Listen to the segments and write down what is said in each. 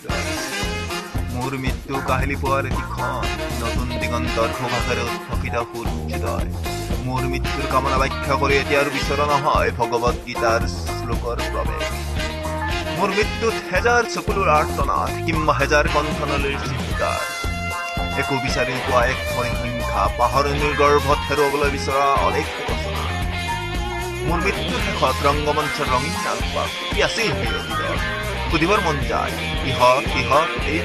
সূৰ্যোদয়। মোৰ মৃত্যু কাহিলি পুৱাৰ এটি ক্ষণ, নতুন দিগন্তৰ সুভাষেৰে উদ্ভাসিত সূৰ্যোদয়। মোৰ মৃত্যুৰ কামনা ব্যাখ্যা কৰি এতিয়া আৰু বিচৰা নহয় ভগৱত গীতাৰ শ্লোকৰ প্ৰৱেশ। মোৰ মৃত্যুত হেজাৰ চকুলোৰ আৰ্তনাদ কিম্বা হেজাৰ কণ্ঠনলীৰ চিৎকাৰ, একো বিচাৰি নোপোৱা এক পৰিসংখ্যা, পাহৰণিৰ গৰ্ভত হেৰুৱাবলৈ বিচৰা অলেখ ৰচনা। মোৰ মৃত্যুৰ শেষত ৰংগমঞ্চৰ ৰঙীন আলপাক কি আছিল সেই অতীতৰ, সুধিবৰ মন যায় ইহঁত সিহঁত এই।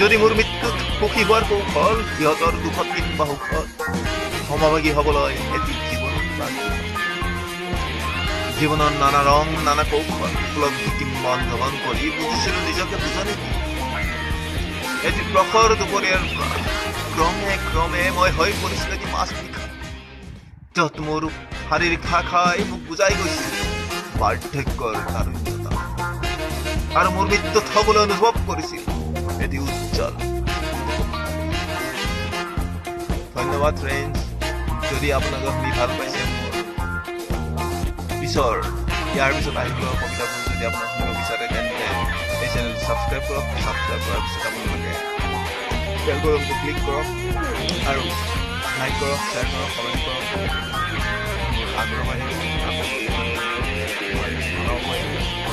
যদি মোৰ মৃত্যুত সুখী হোৱাৰ কৌশল সিহঁতৰ দুখত কিম্বা সুখত সমভাগী হ'বলৈ এটি জীৱন বাকী। জীৱনৰ নানা ৰং, নানা কৌশল উপলব্ধি কিম্বা অনুধাৱন কৰি বুজিছিলো নিজকে বুজনি দি। এটি প্ৰখৰ দুপৰীয়াৰ পৰা ক্ৰমে ক্ৰমে মই হৈ পৰিছিলো এটি মাছ নিশা, য'ত মোৰ শাৰীৰিক ভাষাই মোক বুজাই গৈছিল বাৰ্ধক্যৰ তাৰুণ্যতা, আৰু মোৰ মৃত্যুত সকলোৱে অনুভৱ কৰিছিল এটি উজ্জ্বল। ধন্যবাদ ফ্ৰেণ্ডছ। যদি আপোনালোকে শুনি ভাল পাইছে, মোৰ পিছৰ ইয়াৰ পিছত আহিব লগা কবিতাবোৰ যদি আপোনালোকে শুনিব বিচাৰে, তেন্তে এই চেনেলটো ছাবস্ক্ৰাইব কৰক। ছাবস্ক্ৰাইব কৰাৰ পিছত আপোনালোকে বেল বটনটো ক্লিক কৰক আৰু লাইক কৰক, শ্বেয়াৰ কৰক, কমেণ্ট কৰক। মোৰ আগ্ৰহ বাঢ়িব, আকৌ মই বনাব পাৰিম।